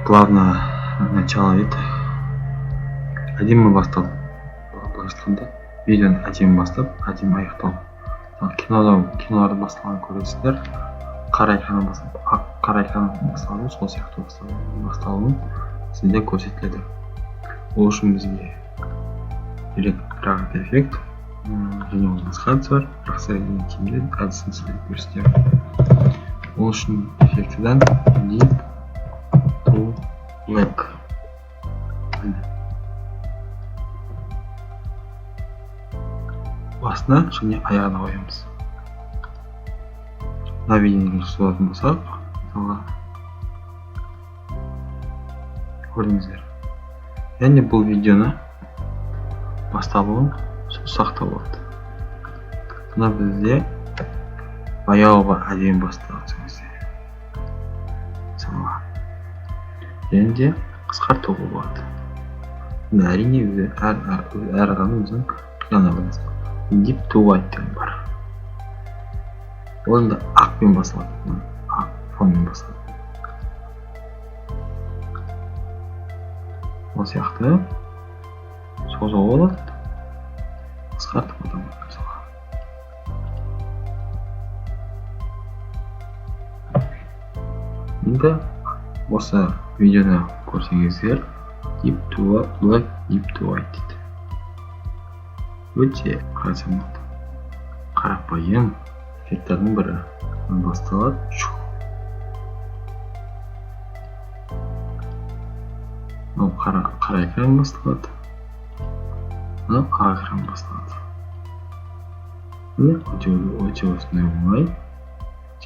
Плавно начало дейді, әдемі басталды. Былайша айтқанда, видеоны әдемі бастап, әдемі аяқтау. Мысалы, кинода, киноларда басталғанын көресіздер, қара экраннан бастап, ақ қара экраннан басталады, сол сияқты басталуын сізде көрсетіледі. Ол үшін бізге керек бір эффект және оның басқа әдісі бар, бірақ сіздерге ең тиімді әдісін сіздерге көрсетемін. Ол үшін эффектіден Dip to Black. Міне. Басына және аяғына қоямыз. Мына видеоны болатын болсақ, мысалға, көрдіңіздер, яғни бұл видеоны басталуын созсақ та болады. Мына бізде баяу, әдемі басталады сол кезде, мысалға, және де қысқартуға болады. Енді, әрине, өзі әр адамның өзінің қиялына байланысты. Dip to White деген бар, ол енді ақпен басталады, ақ фонмен басталады. Ол сияқты созуға болады, қысқартуға да болады, мысалға. Енді осы видеоны көрсеңіздер, Dip to Black, Dip to White дейді. Өте, қалай айтсам болады, қарапайым эффекттердің бірі. Басталады, мынау қара экран басталады, мынау ақ экран басталады. Міне, өте өте осындай оңай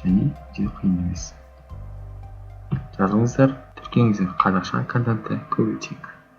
және өте қиын емес. Жазыңыздар, тіркеліңіздер, қазақша контентті көбейтейік.